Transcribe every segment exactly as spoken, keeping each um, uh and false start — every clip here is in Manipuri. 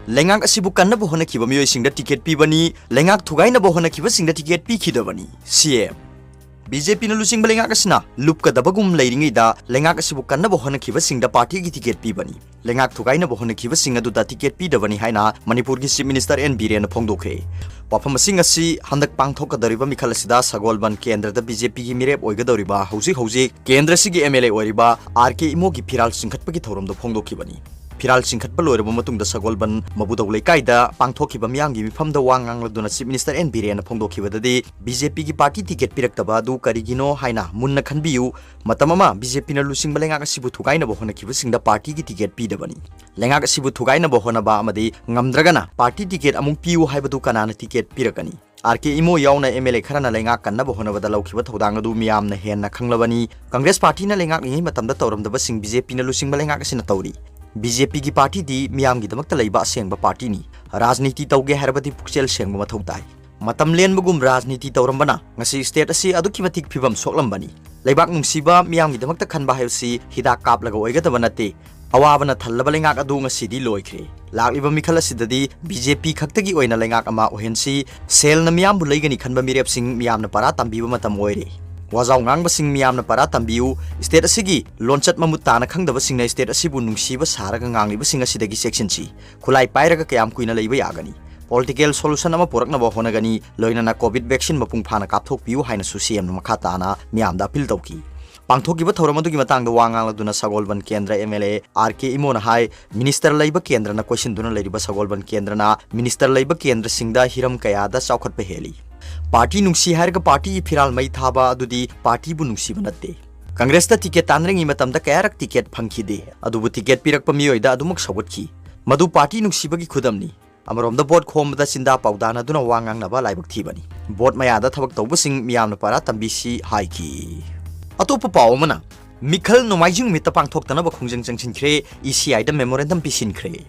ꯂꯩꯉꯥꯛ ꯑꯁꯤꯕꯨ ꯀꯟꯅꯕ ꯍꯣꯠꯅꯈꯤꯕ ꯃꯤꯑꯣꯏꯁꯤꯡꯗ ꯇꯤꯀꯦꯠ ꯄꯤꯕꯅꯤ, ꯂꯩꯉꯥꯛ ꯊꯨꯒꯥꯏꯅꯕ ꯍꯣꯠꯅꯈꯤꯕꯁꯤꯡꯗ ꯇꯤꯀꯦꯠ ꯄꯤꯈꯤꯗꯕꯅꯤ꯫ ꯁꯤ ꯑꯦꯝ꯫ ꯕꯤ ꯖꯦ ꯄꯤꯅ ꯂꯨꯆꯤꯡꯕ ꯂꯩꯉꯥꯛ ꯑꯁꯤꯅ ꯂꯨꯞꯀꯗꯕꯒꯨꯝ ꯂꯩꯔꯤꯉꯩꯗ ꯂꯩꯉꯥꯛ ꯑꯁꯤꯕꯨ ꯀꯟꯅꯕ ꯍꯣꯠꯅꯈꯤꯕꯁꯤꯡꯗ ꯄꯥꯔꯇꯤꯒꯤ ꯇꯤꯀꯦꯠ ꯄꯤꯕꯅꯤ, ꯂꯩꯉꯥꯛ ꯊꯨꯒꯥꯏꯅꯕ ꯍꯣꯠꯅꯈꯤꯕꯁꯤꯡ ꯑꯗꯨꯗ ꯇꯤꯀꯦꯠ ꯄꯤꯗꯕꯅꯤ ꯍꯥꯏꯅ ꯃꯅꯤꯄꯨꯔꯒꯤ ꯆꯤꯐ ꯃꯤꯅꯤꯁꯇꯔ ꯑꯦꯟ ꯕꯤꯔꯦꯟꯅ ꯐꯣꯡꯗꯣꯛꯈ꯭ꯔꯦ꯫ ꯋꯥꯐꯝ ꯑꯁꯤꯡ ꯑꯁꯤ ꯍꯟꯗꯛ ꯄꯥꯡꯊꯣꯛꯀꯗꯧꯔꯤꯕ ꯃꯤꯈꯜ ꯑꯁꯤꯗ ꯁꯒꯣꯜꯕꯟ ꯀꯦꯟꯗ꯭ꯔꯗ ꯕꯤ ꯖꯦ ꯄꯤꯒꯤ ꯃꯤꯔꯦꯞ ꯑꯣꯏꯒꯗꯧꯔꯤꯕ ꯍꯧꯖꯤꯛ ꯍꯧꯖꯤꯛ ꯀꯦꯟꯗ꯭ꯔ ꯑꯁꯤꯒꯤ ꯑꯦꯝ ꯑꯦꯜ ꯑꯦ ꯑꯣꯏꯔꯤꯕ ꯑꯥꯔ ꯀꯦ ꯏꯃꯣꯒꯤ ꯐꯤꯔꯥꯜ ꯆꯤꯡꯈꯠꯄꯒꯤ ꯊꯧꯔꯝꯗ ꯐꯣꯡꯗꯣꯛꯈꯤꯕꯅꯤ꯫ ꯐꯤꯔꯥꯜ ꯆꯤꯡꯈꯠꯄ ꯂꯣꯏꯔꯕ ꯃꯇꯨꯡꯗ ꯁꯒꯣꯜꯕꯟ ꯃꯕꯨꯗꯧ ꯂꯩꯀꯥꯏꯗ ꯄꯥꯡꯊꯣꯛꯈꯤꯕ ꯃꯤꯌꯥꯝꯒꯤ ꯃꯤꯐꯝꯗ ꯋꯥ ꯉꯥꯡꯂꯗꯨꯅ ꯆꯤꯐ ꯃꯤꯅꯤꯁꯇꯔ ꯑꯦꯟ ꯕꯤꯔꯦꯟꯅ ꯐꯣꯡꯗꯣꯛꯈꯤꯕꯗꯗꯤ, ꯕꯤ ꯖꯦ ꯄꯤꯒꯤ ꯄꯥꯔꯇꯤ ꯇꯤꯀꯦꯠ ꯄꯤꯔꯛꯇꯕ ꯑꯗꯨ ꯀꯔꯤꯒꯤꯅꯣ ꯍꯥꯏꯅ ꯃꯨꯟꯅ ꯈꯟꯕꯤꯌꯨ꯫ ꯃꯇꯝ ꯑꯃ ꯕꯤ ꯖꯦ ꯄꯤꯅ ꯂꯨꯆꯤꯡꯕ ꯂꯩꯉꯥꯛ ꯑꯁꯤꯕꯨ ꯊꯨꯒꯥꯏꯅꯕ ꯍꯣꯠꯅꯈꯤꯕꯁꯤꯡꯗ ꯄꯥꯔꯇꯤꯒꯤ ꯇꯤꯀꯦꯠ ꯄꯤꯗꯕꯅꯤ꯫ ꯂꯩꯉꯥꯛ ꯑꯁꯤꯕꯨ ꯊꯨꯒꯥꯏꯅꯕ ꯍꯣꯠꯅꯕ ꯑꯃꯗꯤ ꯉꯝꯗ꯭ꯔꯒꯅ ꯄꯥꯔꯇꯤ ꯇꯤꯀꯦꯠ ꯑꯃꯨꯛ ꯄꯤꯌꯨ ꯍꯥꯏꯕꯗꯨ ꯀꯅꯥꯅ ꯇꯤꯀꯦꯠ ꯄꯤꯔꯛꯀꯅꯤ? ꯑꯥꯔ ꯀꯦ ꯏꯃꯣ ꯌꯥꯎꯅ ꯑꯦꯝ ꯑꯦꯜ ꯑꯦ ꯈꯔꯅ ꯂꯩꯉꯥꯛ ꯀꯟꯅꯕ ꯍꯣꯠꯅꯕꯗ ꯂꯧꯈꯤꯕ ꯊꯧꯗꯥꯡ ꯑꯗꯨ ꯃꯤꯌꯥꯝꯅ ꯍꯦꯟꯅ ꯈꯪꯂꯕꯅꯤ꯫ ꯀꯪꯒ꯭ꯔꯦꯁ ꯄꯥꯔꯇꯤꯅ ꯂꯩꯉꯥꯛꯂꯤꯉꯩ ꯃꯇꯝꯗ ꯇꯧꯔꯝꯗꯕꯁꯤꯡ ꯕꯤ ꯖꯦ ꯄꯤꯅ ꯂꯨꯆꯤꯡꯕ ꯂꯩꯉꯥꯛ ꯑꯁꯤꯅ ꯇꯧꯔꯤ꯫ ꯕꯤ ꯖꯦ ꯄꯤꯒꯤ ꯄꯥꯔꯇꯤꯗꯤ ꯃꯤꯌꯥꯝꯒꯤꯗꯃꯛꯇ ꯂꯩꯕ ꯑꯁꯦꯡꯕ ꯄꯥꯔꯇꯤꯅꯤ꯫ ꯔꯥꯖꯅꯤꯇꯤ ꯇꯧꯒꯦ ꯍꯥꯏꯔꯕꯗꯤ ꯄꯨꯛꯆꯦꯜ ꯁꯦꯡꯕ ꯃꯊꯧ ꯇꯥꯏ꯫ ꯃꯇꯝ ꯂꯦꯟꯕꯒꯨꯝ ꯔꯥꯖꯅꯤꯇꯤ ꯇꯧꯔꯝꯕꯅ ꯉꯁꯤ ꯁ꯭ꯇꯦꯠ ꯑꯁꯤ ꯑꯗꯨꯛꯀꯤ ꯃꯇꯤꯛ ꯐꯤꯕꯝ ꯁꯣꯛꯂꯝꯕꯅꯤ꯫ ꯂꯩꯕꯥꯛ ꯅꯨꯡꯁꯤꯕ, ꯃꯤꯌꯥꯝꯒꯤꯗꯃꯛꯇ ꯈꯟꯕ ꯍꯥꯏꯕꯁꯤ ꯍꯤꯗꯥꯛ ꯀꯥꯞꯂꯒ ꯑꯣꯏꯒꯗꯕ ꯅꯠꯇꯦ꯫ ꯑꯋꯥꯕꯅ ꯊꯜꯂꯕ ꯂꯩꯉꯥꯛ ꯑꯗꯨ ꯉꯁꯤꯗꯤ ꯂꯣꯏꯈ꯭ꯔꯦ꯫ ꯂꯥꯛꯂꯤꯕ ꯃꯤꯈꯜ ꯑꯁꯤꯗꯗꯤ ꯕꯤ ꯖꯦ ꯄꯤ ꯈꯛꯇꯒꯤ ꯑꯣꯏꯅ ꯂꯩꯉꯥꯛ ꯑꯃ ꯑꯣꯏꯍꯟꯁꯤ꯫ ꯁꯦꯜꯅ ꯃꯤꯌꯥꯝꯕꯨ ꯂꯩꯒꯅꯤ ꯈꯟꯕ ꯃꯤꯔꯦꯞꯁꯤꯡ ꯃꯤꯌꯥꯝꯅ ꯄꯔꯥ ꯇꯝꯕꯤꯕ ꯃꯇꯝ ꯑꯣꯏꯔꯦ꯫ ꯋꯥꯖꯥꯎ ꯉꯥꯡꯕꯁꯤꯡ ꯃꯤꯌꯥꯝꯅ ꯄꯔꯥ ꯇꯝꯕꯤꯌꯨ꯫ ꯁ꯭ꯇꯦꯠ ꯑꯁꯤꯒꯤ ꯂꯣꯟꯆꯠ ꯃꯃꯨꯠ ꯇꯥꯅ ꯈꯪꯗꯕꯁꯤꯡꯅ ꯁ꯭ꯇꯦꯠ ꯑꯁꯤꯕꯨ ꯅꯨꯡꯁꯤꯕ ꯁꯥꯔꯒ ꯉꯥꯡꯂꯤꯕꯁꯤꯡ ꯑꯁꯤꯗꯒꯤ ꯆꯦꯛꯁꯤꯟꯁꯤ꯫ ꯈꯨꯠꯂꯥꯏ ꯄꯥꯏꯔꯒ ꯀꯌꯥꯝ ꯀꯨꯏꯅ ꯂꯩꯕ ꯌꯥꯒꯅꯤ? ꯄꯣꯂꯤꯇꯤꯀꯦꯜ ꯁꯣꯂꯨꯁꯟ ꯑꯃ ꯄꯨꯔꯛꯅꯕ ꯍꯣꯠꯅꯒꯅꯤ꯫ ꯂꯣꯏꯅꯅ ꯀꯣꯚꯤꯗ ꯚꯦꯛꯁꯤꯟ ꯃꯄꯨꯡ ꯐꯥꯅ ꯀꯥꯞꯊꯣꯛꯄꯤꯌꯨ ꯍꯥꯏꯅꯁꯨ ꯁꯤ ꯑꯦꯝꯅ ꯃꯈꯥ ꯇꯥꯅ ꯃꯤꯌꯥꯝꯗ ꯑꯄꯤꯜ ꯇꯧꯈꯤ꯫ ꯄꯥꯡꯊꯣꯛꯈꯤꯕ ꯊꯧꯔꯝ ꯑꯗꯨꯒꯤ ꯃꯇꯥꯡꯗ ꯋꯥ ꯉꯥꯡꯂꯗꯨꯅ ꯁꯒꯣꯜꯕꯟ ꯀꯦꯟꯗ꯭ꯔ M L A R K ꯏꯃꯣꯅ ꯍꯥꯏ, ꯃꯤꯅꯤꯁꯇꯔ ꯂꯩꯕ ꯀꯦꯟꯗ꯭ꯔꯅ ꯀꯣꯏꯁꯤꯟꯗꯨꯅ ꯂꯩꯔꯤꯕ ꯁꯒꯣꯜꯕꯟ ꯀꯦꯟꯗ꯭ꯔꯅ ꯃꯤꯅꯤꯁꯇꯔ ꯂꯩꯕ ꯀꯦꯟꯗ꯭ꯔꯁꯤꯡꯗ ꯍꯤꯔꯝ ꯀꯌꯥꯗ ꯆꯥꯎꯈꯠꯄ ꯍꯦꯜꯂꯤ꯫ ꯄꯥꯔꯇꯤ ꯅꯨꯡꯁꯤ ꯍꯥꯏꯔꯒ ꯄꯥꯔꯇꯤꯒꯤ ꯐꯤꯔꯥꯜ ꯃꯩ ꯊꯥꯕ ꯑꯗꯨꯗꯤ ꯄꯥꯔꯇꯤꯕꯨ ꯅꯨꯡꯁꯤꯕ ꯅꯠꯇꯦ꯫ ꯀꯪꯒ꯭ꯔꯦꯁꯇ ꯇꯤꯀꯦꯠ ꯇꯥꯟꯅꯔꯤꯉꯩ ꯃꯇꯝꯗ ꯀꯌꯥꯔꯛ ꯇꯤꯀꯦꯠ ꯐꯪꯈꯤꯗꯦ, ꯑꯗꯨꯕꯨ ꯇꯤꯀꯦꯠ ꯄꯤꯔꯛꯄ ꯃꯤꯑꯣꯏꯗ ꯑꯗꯨꯃꯛ ꯁꯧꯒꯠꯈꯤ꯫ ꯃꯗꯨ ꯄꯥꯔꯇꯤ ꯅꯨꯡꯁꯤꯕꯒꯤ ꯈꯨꯗꯝꯅꯤ꯫ ꯑꯃꯔꯣꯝꯗ ꯚꯣꯠ ꯈꯣꯝꯕꯗ ꯆꯤꯟꯗꯥ ꯄꯥꯎꯗꯥꯅꯗꯨꯅ ꯋꯥ ꯉꯥꯡꯅꯕ ꯂꯥꯏꯕꯛ ꯊꯤꯕꯅꯤ꯫ ꯚꯣꯠ ꯃꯌꯥꯗ ꯊꯕꯛ ꯇꯧꯕꯁꯤꯡ ꯃꯤꯌꯥꯝꯅ ꯄꯔꯥ ꯇꯝꯕꯤꯁꯤ ꯍꯥꯏꯈꯤ꯫ ꯑꯇꯣꯞꯄ ꯄꯥꯎ ꯑꯃꯅ, ꯃꯤꯈꯜ ꯅꯣꯡꯃꯥꯏꯖꯤꯡ ꯅꯨꯃꯤꯠꯇ ꯄꯥꯡꯊꯣꯛꯇꯅꯕ ꯈꯣꯡꯖꯪ ꯆꯪꯁꯤꯟꯈ꯭ꯔꯦ, ꯏ ꯁꯤ ꯑꯥꯏꯗ ꯃꯦꯃꯣꯔꯦꯟꯗꯝ ꯄꯤꯁꯤꯟꯈ꯭ꯔꯦ꯫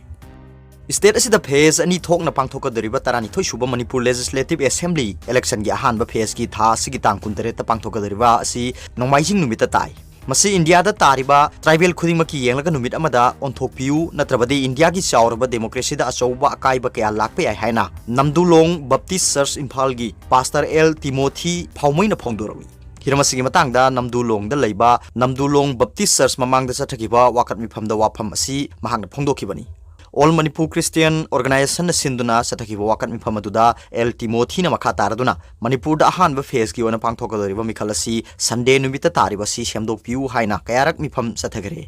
ꯁ꯭ꯇꯦꯠ ꯑꯁꯤꯗ ꯐꯦꯖ ꯑꯅꯤ ꯊꯣꯛꯅ ꯄꯥꯡꯊꯣꯛꯀꯗꯧꯔꯤꯕ ꯇꯔꯥꯅꯤꯊꯣꯏ ꯁꯨꯕ ꯃꯅꯤꯄꯨꯔ ꯂꯦꯖꯤꯁꯂꯦꯇꯤꯚ ꯑꯦꯁꯦꯝꯕ꯭ꯂꯤ ꯏꯂꯦꯛꯁꯟꯒꯤ ꯑꯍꯥꯟꯕ ꯐꯦꯖꯀꯤ ꯊꯥ ꯑꯁꯤꯒꯤ ꯇꯥꯡ ꯀꯨꯟꯇꯔꯦꯠꯇ ꯄꯥꯡꯊꯣꯛꯀꯗꯧꯔꯤꯕ ꯑꯁꯤ ꯅꯣꯡꯃꯥꯏꯖꯤꯡ ꯅꯨꯃꯤꯠꯇ ꯇꯥꯏ꯫ ꯃꯁꯤ ꯏꯟꯗꯤꯌꯥꯗ ꯇꯥꯔꯤꯕ ꯇ꯭ꯔꯥꯏꯕꯦꯜ ꯈꯨꯗꯤꯡꯃꯛꯀꯤ ꯌꯦꯡꯂꯒ ꯅꯨꯃꯤꯠ ꯑꯃꯗ ꯑꯣꯟꯊꯣꯛꯄꯤꯌꯨ, ꯅꯠꯇ꯭ꯔꯕꯗꯤ ꯏꯟꯗꯤꯌꯥꯒꯤ ꯆꯥꯎꯔꯕ ꯗꯦꯃꯣꯀ꯭ꯔꯦꯁꯤꯗ ꯑꯆꯧꯕ ꯑꯀꯥꯏꯕ ꯀꯌꯥ ꯂꯥꯛꯄ ꯌꯥꯏ ꯍꯥꯏꯅ ꯅꯝꯗꯨꯂꯣꯡ ꯕꯞꯇꯤꯁ ꯆꯔꯆ ꯏꯝꯐꯥꯜꯒꯤ ꯄꯥꯁꯇꯔ ꯑꯦꯜ ꯇꯤꯃꯣꯊꯤ ꯐꯥꯎꯃꯩꯅ ꯐꯣꯡꯗꯣꯔꯛꯂꯤ꯫ ꯍꯤꯔꯝ ꯑꯁꯤꯒꯤ ꯃꯇꯥꯡꯗ ꯅꯝꯗꯨꯂꯣꯡꯗ ꯂꯩꯕ ꯅꯝꯗꯨꯂꯣꯡ ꯕꯞꯇꯤꯁ ꯆꯔꯆ ꯃꯃꯥꯡꯗ ꯆꯠꯊꯈꯤꯕ ꯋꯥꯀꯠ ꯃꯤꯐꯝꯗ ꯋꯥꯐꯝ ꯑꯁꯤ ꯃꯍꯥꯛꯅ ꯐꯣꯡꯗꯣꯛꯈꯤꯕꯅꯤ꯫ ꯑꯣꯜ ꯃꯅꯤꯄꯨꯔ ꯈ꯭ꯔꯤꯁꯇꯤꯌꯟ ꯑꯣꯔꯒꯅꯥꯏꯖꯦꯁꯟꯅ ꯁꯤꯟꯗꯨꯅ ꯆꯠꯊꯈꯤꯕ ꯋꯥꯀꯠ ꯃꯤꯐꯝ ꯑꯗꯨꯗ ꯑꯦꯜ ꯇꯤꯃꯣꯊꯤꯅ ꯃꯈꯥ ꯇꯥꯔꯗꯨꯅ ꯃꯅꯤꯄꯨꯔꯗ ꯑꯍꯥꯟꯕ ꯐꯦꯖꯀꯤ ꯑꯣꯏꯅ ꯄꯥꯡꯊꯣꯛꯀꯗꯧꯔꯤꯕ ꯃꯤꯈꯜ ꯑꯁꯤ ꯁꯟꯗꯦ ꯅꯨꯃꯤꯠꯇ ꯇꯥꯔꯤꯕ ꯑꯁꯤ ꯁꯦꯝꯗꯣꯛꯄꯤꯌꯨ ꯍꯥꯏꯅ ꯀꯌꯥꯔꯛ ꯃꯤꯐꯝ ꯆꯠꯊꯈ꯭ꯔꯦ꯫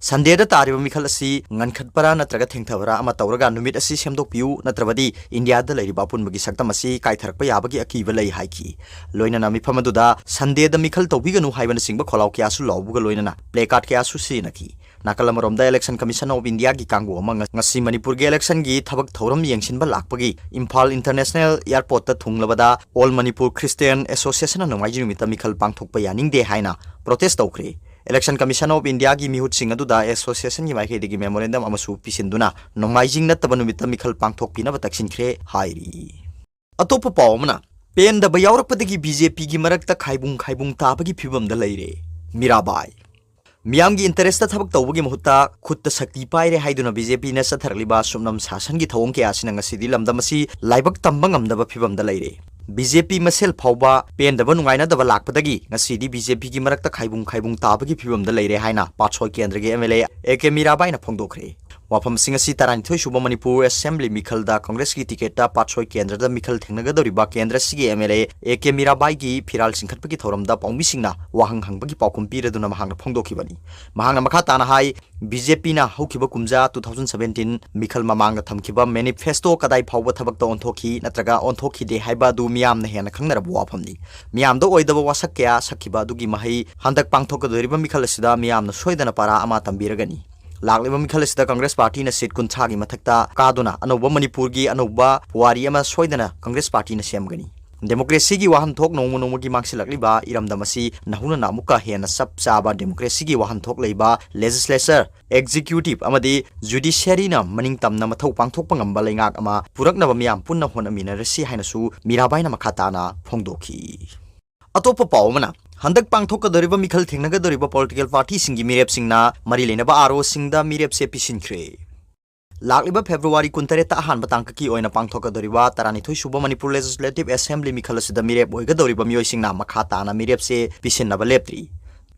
ꯁꯟꯗꯦꯗ ꯇꯥꯔꯤꯕ ꯃꯤꯈꯜ ꯑꯁꯤ ꯉꯟꯈꯠꯄꯔꯥ ꯅꯠꯇ꯭ꯔꯒ ꯊꯦꯡꯊꯕꯔꯥ ꯑꯃ ꯇꯧꯔꯒ ꯅꯨꯃꯤꯠ ꯑꯁꯤ ꯁꯦꯝꯗꯣꯛꯄꯤꯌꯨ, ꯅꯠꯇ꯭ꯔꯕꯗꯤ ꯏꯟꯗꯤꯌꯥꯗ ꯂꯩꯔꯤꯕ ꯑꯄꯨꯟꯕꯒꯤ ꯁꯛꯇꯝ ꯑꯁꯤ ꯀꯥꯏꯊꯔꯛꯄ ꯌꯥꯕꯒꯤ ꯑꯀꯤꯕ ꯂꯩ ꯍꯥꯏꯈꯤ꯫ ꯂꯣꯏꯅꯅ ꯃꯤꯐꯝ ꯑꯗꯨꯗ ꯁꯟꯗꯦꯗ ꯃꯤꯈꯜ ꯇꯧꯕꯤꯒꯅꯨ ꯍꯥꯏꯕꯅꯆꯤꯡꯕ ꯈꯣꯜꯂꯥꯎ ꯀꯌꯥꯁꯨ ꯂꯥꯎꯕꯒ ꯂꯣꯏꯅꯅ placard ꯀꯌꯥꯁꯨ ꯁꯤꯖꯤꯟꯅꯈꯤ꯫ ꯅꯥꯀꯜ ꯑꯃꯔꯣꯝꯗ Election Commission of Indiaꯒꯤ ꯀꯥꯡꯕꯨ ꯑꯃ ꯉ-, ꯉꯁꯤ ꯃꯅꯤꯄꯨꯔꯒꯤ electionꯒꯤ ꯊꯕꯛ ꯊꯧꯔꯝ ꯌꯦꯡꯁꯤꯟꯕ ꯂꯥꯛꯄꯒꯤ Imphal International Airportꯇ ꯊꯨꯡꯂꯕꯗ All Manipur Christian Associationꯅ ꯅꯣꯡꯃꯥꯏꯖꯤꯡ ꯅꯨꯃꯤꯠꯇ ꯃꯤꯈꯜ ꯄꯥꯡꯊꯣꯛꯄ ꯌꯥꯅꯤꯡꯗꯦ ꯍꯥꯏꯅ protest ꯇꯧꯈ꯭ꯔꯦ꯫ Election Commission of Indiaꯒꯤ ꯃꯤꯍꯨꯠꯁꯤꯡ ꯑꯗꯨꯗ associationꯒꯤ ꯃꯥꯏꯀꯩꯗꯒꯤ memorandum ꯑꯃꯁꯨ ꯄꯤꯁꯤꯟꯗꯨꯅ ꯅꯣꯡꯃꯥꯏꯖꯤꯡ ꯅꯠꯇꯕ ꯅꯨꯃꯤꯠꯇ ꯃꯤꯈꯜ ꯄꯥꯡꯊꯣꯛꯄꯤꯅꯕ ꯇꯛꯁꯤꯟꯈ꯭ꯔꯦ ꯍꯥꯏꯔꯤ꯫ ꯑꯇꯣꯞꯄ ꯄꯥꯎ ꯑꯃꯅ, ꯄꯦꯟꯗꯕ ꯌꯥꯎꯔꯛꯄꯗꯒꯤ BJPꯒꯤ ꯃꯔꯛꯇ ꯈꯥꯏꯕꯨꯡ ꯈꯥꯏꯕꯨꯡ ꯇꯥꯕꯒꯤ ꯐꯤꯕꯝꯗ ꯂꯩꯔꯦ ꯃꯤꯔꯥꯕꯥꯏ꯫ ꯃꯤꯌꯥꯝꯒꯤ interestꯇ ꯊꯕꯛ ꯇꯧꯕꯒꯤ ꯃꯍꯨꯠꯇ ꯈꯨꯠꯇ ꯁꯛꯇꯤ ꯄꯥꯏꯔꯦ ꯍꯥꯏꯗꯨꯅ BJPꯅ ꯆꯠꯊꯔꯛꯂꯤꯕ ꯁꯨꯞꯅꯝ ꯁꯥꯁꯟꯒꯤ ꯊꯧꯑꯣꯡ ꯀꯌꯥ ꯑꯁꯤꯅ ꯉꯁꯤꯗꯤ ꯂꯝꯗꯝ ꯑꯁꯤ ꯂꯥꯏꯕꯛ ꯇꯝꯕ ꯉꯝꯗꯕ ꯐꯤꯕꯝꯗ ꯂꯩꯔꯦ꯫ BJP ꯃꯁꯦꯜ ꯐꯥꯎꯕ ꯄꯦꯟꯗꯕ ꯅꯨꯡꯉꯥꯏꯅꯗꯕ ꯂꯥꯛꯄꯗꯒꯤ ꯉꯁꯤꯗꯤ BJPꯒꯤ ꯃꯔꯛꯇ ꯈꯥꯏꯕꯨꯡ ꯈꯥꯏꯕꯨꯡ ꯇꯥꯕꯒꯤ ꯐꯤꯕꯝꯗ ꯂꯩꯔꯦ ꯍꯥꯏꯅ ꯄꯥꯠꯁꯣꯏ ꯀꯦꯟꯗ꯭ꯔꯒꯤ MLA A K ꯃꯤꯔꯥꯕꯥꯏꯅ ꯐꯣꯡꯗꯣꯛꯈ꯭ꯔꯦ꯫ ꯋꯥꯐꯝꯁꯤꯡ ꯑꯁꯤ ꯇꯔꯥꯅꯤꯊꯣꯏ ꯁꯨꯕ ꯃꯅꯤꯄꯨꯔ Assembly ꯃꯤꯈꯜꯗ Congressꯀꯤ ticketꯇ ꯄꯥꯠꯁꯣꯏ ꯀꯦꯟꯗ꯭ꯔꯗ ꯃꯤꯈꯜ ꯊꯦꯡꯅꯒꯗꯧꯔꯤꯕ ꯀꯦꯟꯗ꯭ꯔꯁꯤꯒꯤ MLA A K ꯃꯤꯔꯥꯕꯥꯏꯒꯤ ꯐꯤꯔꯥꯜ ꯆꯤꯡꯈꯠꯄꯒꯤ ꯊꯧꯔꯝꯗ ꯄꯥꯎꯃꯤꯁꯤꯡꯅ ꯋꯥꯍꯪ ꯍꯪꯕꯒꯤ ꯄꯥꯎꯈꯨꯝ ꯄꯤꯔꯗꯨꯅ ꯃꯍꯥꯛꯅ ꯐꯣꯡꯗꯣꯛꯈꯤꯕꯅꯤ꯫ ꯃꯍꯥꯛꯅ ꯃꯈꯥ ꯇꯥꯅ ꯍꯥꯏ, BJPꯅ ꯍꯧꯈꯤꯕ ꯀꯨꯝꯖꯥ two thousand seventeen ꯃꯤꯈꯜ ꯃꯃꯥꯡꯗ ꯊꯝꯈꯤꯕ manifesto ꯀꯗꯥꯏ ꯐꯥꯎꯕ ꯊꯕꯛꯇ ꯑꯣꯟꯊꯣꯛꯈꯤ ꯅꯠꯇ꯭ꯔꯒ ꯑꯣꯟꯊꯣꯛꯈꯤꯗꯦ ꯍꯥꯏꯕ ꯑꯗꯨ ꯃꯤꯌꯥꯝꯅ ꯍꯦꯟꯅ ꯈꯪꯅꯔꯕ ꯋꯥꯐꯝꯅꯤ꯫ ꯃꯤꯌꯥꯝꯗ ꯑꯣꯏꯗꯕ ꯋꯥꯁꯛ ꯀꯌꯥ ꯁꯛꯈꯤꯕ ꯑꯗꯨꯒꯤ ꯃꯍꯩ ꯍꯟꯗꯛ ꯄꯥꯡꯊꯣꯛꯀꯗꯧꯔꯤꯕ ꯃꯤꯈꯜ ꯑꯁꯤꯗ ꯃꯤꯌꯥꯝꯅ ꯁꯣꯏꯗꯅ ꯄꯥꯔꯥ ꯑꯃ ꯇꯝꯕꯤꯔꯒꯅꯤ꯫ ꯂꯥꯛꯂꯤꯕ ꯃꯤꯈꯜ ꯑꯁꯤꯗ Congress Partyꯅ seat ꯀꯨꯟꯊ꯭ꯔꯥꯒꯤ ꯃꯊꯛꯇ ꯀꯥꯗꯨꯅ ꯑꯅꯧꯕ ꯃꯅꯤꯄꯨꯔꯒꯤ ꯑꯅꯧꯕ ꯄꯨꯋꯥꯔꯤ ꯑꯃ ꯁꯣꯏꯗꯅ Congress Partyꯅ ꯁꯦꯝꯒꯅꯤ꯫ Democracyꯒꯤ ꯋꯥꯍꯟꯊꯣꯛ ꯅꯣꯡꯃ ꯅꯣꯡꯃꯒꯤ ꯃꯥꯡꯁꯤꯜꯂꯛꯂꯤꯕ ꯏꯔꯝꯗꯝ ꯑꯁꯤ ꯅꯧꯍꯧꯅꯅ ꯑꯃꯨꯛꯀ ꯍꯦꯟꯅ ꯆꯞ ꯆꯥꯕ democracyꯒꯤ ꯋꯥꯍꯟꯊꯣꯛ ꯂꯩꯕ legislature, executive ꯑꯃꯗꯤ judiciaryꯅ ꯃꯅꯤꯡ ꯇꯝꯅ ꯃꯊꯧ ꯄꯥꯡꯊꯣꯛꯄ ꯉꯝꯕ ꯂꯩꯉꯥꯛ ꯑꯃ ꯄꯨꯔꯛꯅꯕ ꯃꯤꯌꯥꯝ ꯄꯨꯟꯅ ꯍꯣꯠꯅꯃꯤꯟꯅꯔꯁꯤ ꯍꯥꯏꯅꯁꯨ ꯃꯤꯔꯥꯕꯥꯏꯅ ꯃꯈꯥ ꯇꯥꯅ ꯐꯣꯡꯗꯣꯛꯈꯤ꯫ ꯑꯇꯣꯞꯄ ꯄꯥꯎ ꯑꯃꯅ, ꯍꯟꯗꯛ ꯄꯥꯡꯊꯣꯛꯀꯗꯧꯔꯤꯕ ꯃꯤꯈꯜ ꯊꯦꯡꯅꯒꯗꯧꯔꯤꯕ political partyꯁꯤꯡꯒꯤ ꯃꯤꯔꯦꯞꯁꯤꯡꯅ ꯃꯔꯤ ꯂꯩꯅꯕ ROꯁꯤꯡꯗ ꯃꯤꯔꯦꯞꯁꯦ ꯄꯤꯁꯤꯟꯈ꯭ꯔꯦ꯫ ꯂꯥꯛꯂꯤꯕ February ꯀꯨꯟꯇꯔꯦꯠꯇ ꯑꯍꯥꯟꯕ ꯇꯥꯡꯀꯛꯀꯤ ꯑꯣꯏꯅ ꯄꯥꯡꯊꯣꯛꯀꯗꯧꯔꯤꯕ ꯇꯔꯥꯅꯤꯊꯣꯏ ꯁꯨꯕ Manipur Legislative Assembly ꯃꯤꯈꯜ ꯑꯁꯤꯗ ꯃꯤꯔꯦꯞ ꯑꯣꯏꯒꯗꯧꯔꯤꯕ ꯃꯤꯑꯣꯏꯁꯤꯡꯅ ꯃꯈꯥ ꯇꯥꯅ ꯃꯤꯔꯦꯞꯁꯦ ꯄꯤꯁꯤꯟꯅꯕ ꯂꯦꯞꯇ꯭ꯔꯤ꯫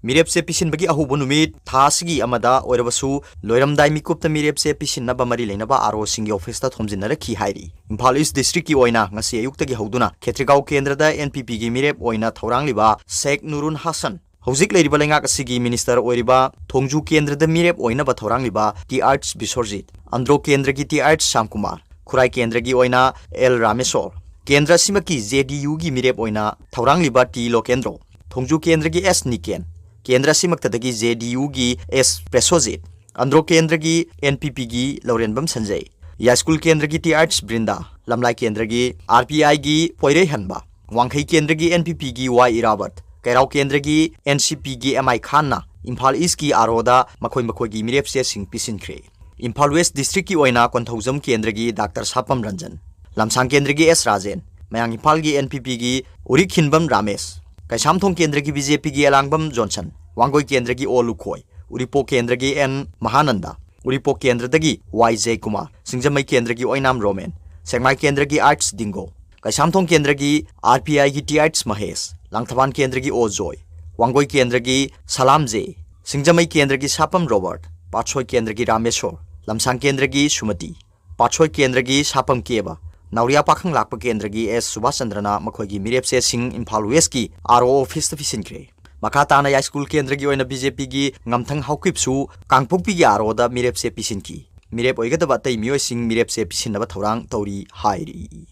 ꯃꯤꯔꯦꯞꯁꯦ ꯄꯤꯁꯤꯟꯕꯒꯤ ꯑꯍꯧꯕ ꯅꯨꯃꯤꯠ ꯊꯥ ꯑꯁꯤꯒꯤ ꯑꯃꯗ ꯑꯣꯏꯔꯕꯁꯨ, ꯂꯣꯏꯔꯝꯗꯥꯏ ꯃꯤꯀꯨꯞꯇ ꯃꯤꯔꯦꯞꯁꯦ ꯄꯤꯁꯤꯟꯅꯕ ꯃꯔꯤ ꯂꯩꯅꯕ ROꯁꯤꯡꯒꯤ officeꯇ ꯊꯣꯝꯖꯤꯟꯅꯔꯛꯈꯤ ꯍꯥꯏꯔꯤ꯫ ꯏꯝꯐꯥꯜ East Districtꯀꯤ ꯑꯣꯏꯅ ꯉꯁꯤ ꯑꯌꯨꯛꯇꯒꯤ ꯍꯧꯗꯨꯅ ꯈꯦꯇ꯭ꯔꯤꯒꯥꯎ ꯀꯦꯟꯗ꯭ꯔꯗ NPPꯒꯤ ꯃꯤꯔꯦꯞ ꯑꯣꯏꯅ ꯊꯧꯔꯥꯡꯂꯤꯕ ꯁꯦꯈ ꯅꯨꯔꯨꯟ ꯍꯥꯁꯟ, ꯍꯧꯖꯤꯛ ꯂꯩꯔꯤꯕ ꯂꯩꯉꯥꯛ ꯑꯁꯤꯒꯤ minister ꯑꯣꯏꯔꯤꯕ ꯊꯣꯡꯖꯨ ꯀꯦꯟꯗ꯭ꯔꯗ ꯃꯤꯔꯦꯞ ꯑꯣꯏꯅꯕ ꯊꯧꯔꯥꯡꯂꯤꯕ ꯇꯤ ꯑꯥꯔꯠꯁ ꯕꯤꯁ꯭ꯋꯔꯖꯤꯠ, ꯑꯟꯗ꯭ꯔꯣ ꯀꯦꯟꯗ꯭ꯔꯒꯤ ꯇꯤ ꯑꯥꯔꯠꯁ ꯁ꯭ꯌꯥꯝꯀꯨꯃꯥꯔ, ꯈꯨꯔꯥꯏ ꯀꯦꯟꯗ꯭ꯔꯒꯤ ꯑꯣꯏꯅ ꯑꯦꯜ ꯔꯥꯃꯦꯁꯣꯔ, ꯀꯦꯟꯗ꯭ꯔ ꯑꯁꯤꯃꯛꯀꯤ JDUꯒꯤ ꯃꯤꯔꯦꯞ ꯑꯣꯏꯅ ꯊꯧꯔꯥꯡꯂꯤꯕ ꯇꯤ ꯂꯣꯀꯦꯟꯗ꯭ꯔꯣ, ꯊꯣꯡꯖꯨ ꯀꯦꯟꯗ꯭ꯔꯒꯤ ꯑꯦꯁ ꯅꯤꯀꯦꯟ, ꯀꯦꯟꯗ꯭ꯔ ꯑꯁꯤꯃꯛꯇꯗꯒꯤ JDUꯒꯤ ꯑꯦꯁ ꯄ꯭ꯔꯦꯁꯣꯖꯤꯠ, ꯑꯟꯗ꯭ꯔꯣ ꯀꯦꯟꯗ꯭ꯔꯒꯤ NPPꯒꯤ ꯂꯧꯔꯦꯟꯕꯝ ꯁꯟꯖꯩ, ꯌꯥꯏꯁ꯭ꯀꯨꯜ ꯀꯦꯟꯗ꯭ꯔꯒꯤ ꯇꯤ ꯑꯥꯔꯠꯁ ꯕ꯭ꯔꯤꯟꯗꯥ, ꯂꯝꯂꯥꯏ ꯀꯦꯟꯗ꯭ꯔꯒꯤ RPIꯒꯤ ꯄꯣꯏꯔꯩꯍꯟꯕ, ꯋꯥꯡꯈꯩ ꯀꯦꯟꯗ꯭ꯔꯒꯤ NPPꯒꯤ ꯋꯥꯏ ꯏꯔꯥꯕꯠ, ꯀꯩꯔꯥꯎ ꯀꯦꯟꯗ꯭ꯔꯒꯤ NCPꯒꯤ ꯑꯦꯝ ꯑꯥꯏ ꯈꯥꯟꯅ ꯏꯝꯐꯥꯜ Eastꯀꯤ ROꯗ ꯃꯈꯣꯏ ꯃꯈꯣꯏꯒꯤ ꯃꯤꯔꯦꯞ ꯆꯦꯁꯤꯡ ꯄꯤꯁꯤꯟꯈ꯭ꯔꯦ꯫ ꯏꯝꯐꯥꯜ West Districtꯀꯤ ꯑꯣꯏꯅ ꯀꯣꯟꯊꯧꯖꯝ ꯀꯦꯟꯗ꯭ꯔꯒꯤ ꯗꯥꯛꯇꯔ ꯁꯥꯄꯝ ꯔꯟꯖꯟ, ꯂꯝꯁꯥꯡ ꯀꯦꯟꯗ꯭ꯔꯒꯤ ꯑꯦꯁ ꯔꯥꯖꯦꯟ, ꯃꯌꯥꯡ ꯏꯝꯐꯥꯜꯒꯤ NPPꯒꯤ ꯎꯔꯤꯛꯈꯤꯟꯕꯝ ꯔꯥꯃꯦꯁ, ꯀꯩꯁꯥꯝꯊꯣꯡ ꯀꯦꯟꯗ꯭ꯔꯒꯤ BJPꯒꯤ ꯑꯂꯥꯡꯕꯝ ꯖꯣꯟꯁꯟ, ꯋꯥꯡꯒꯣꯏ ꯀꯦꯟꯗ꯭ꯔꯒꯤ ꯑꯣ ꯂꯨꯈꯣꯏ, ꯎꯔꯤꯄꯣꯛ ꯀꯦꯟꯗ꯭ꯔꯒꯤ ꯑꯦꯟ ꯃꯍꯥꯅꯟꯗ, ꯎꯔꯤꯄꯣꯛ ꯀꯦꯟꯗ꯭ꯔꯗꯒꯤ ꯋꯥꯏ ꯖꯌꯀꯨꯃꯥꯔ, ꯁꯤꯡꯖꯃꯩ ꯀꯦꯟꯗ꯭ꯔꯒꯤ ꯑꯣꯏꯅꯥꯝ ꯔꯣꯃꯦꯟ, ꯁꯦꯛꯃꯥꯏ ꯀꯦꯟꯗ꯭ꯔꯒꯤ ꯑꯥꯔꯠꯁ ꯗꯤꯡꯒꯣ, ꯀꯩꯁꯥꯝꯊꯣꯡ ꯀꯦꯟꯗ꯭ꯔꯒꯤ RPIꯒꯤ ꯇꯤ ꯑꯥꯔꯠꯁ ꯃꯍꯦꯁ, ꯂꯥꯡꯊꯕꯥꯟ ꯀꯦꯟꯗ꯭ꯔꯒꯤ ꯑꯣ ꯖꯣꯏ, ꯋꯥꯡꯒꯣꯏ ꯀꯦꯟꯗ꯭ꯔꯒꯤ ꯁꯂꯥꯝ ꯖꯦ, ꯁꯤꯡꯖꯃꯩ ꯀꯦꯟꯗ꯭ꯔꯒꯤ ꯁꯥꯄꯝ ꯔꯣꯕꯔꯠ, ꯄꯥꯠꯁꯣꯏ ꯀꯦꯟꯗ꯭ꯔꯒꯤ ꯔꯥꯃꯦꯁꯣꯔ, ꯂꯝꯁꯥꯡ ꯀꯦꯟꯗ꯭ꯔꯒꯤ ꯁꯨꯃꯇꯤ, ꯄꯥꯠꯁꯣꯏ ꯀꯦꯟꯗ꯭ꯔꯒꯤ ꯁꯥꯄꯝ ꯀꯦꯕ, ꯅꯥꯎꯔꯤꯌꯥ ꯄꯥꯈꯪ ꯂꯥꯛꯄ ꯀꯦꯟꯗ꯭ꯔꯒꯤ ꯑꯦꯁ ꯁꯨꯕꯥꯁ ꯆꯟꯗ꯭ꯔꯅ ꯃꯈꯣꯏꯒꯤ ꯃꯤꯔꯦꯞ ꯆꯦꯁꯤꯡ ꯏꯝꯐꯥꯜ Westꯀꯤ RO officeꯇ ꯄꯤꯁꯤꯟꯈ꯭ꯔꯦ꯫ ꯃꯈꯥ ꯇꯥꯅ ꯌꯥꯏꯁ꯭ꯀꯨꯜ ꯀꯦꯟꯗ꯭ꯔꯒꯤ ꯑꯣꯏꯅ BJPꯒꯤ ꯉꯝꯊꯪ ꯍꯥꯎꯀꯤꯞꯁꯨ ꯀꯥꯡꯄꯣꯛꯄꯤꯒꯤ ROꯗ ꯃꯤꯔꯦꯞꯁꯦ ꯄꯤꯁꯤꯟꯈꯤ꯫ ꯃꯤꯔꯦꯞ ꯑꯣꯏꯒꯗꯕ ꯑꯇꯩ ꯃꯤꯑꯣꯏꯁꯤꯡ ꯃꯤꯔꯦꯞꯁꯦ ꯄꯤꯁꯤꯟꯅꯕ ꯊꯧꯔꯥꯡ ꯇꯧꯔꯤ ꯍꯥꯏꯔꯤ꯫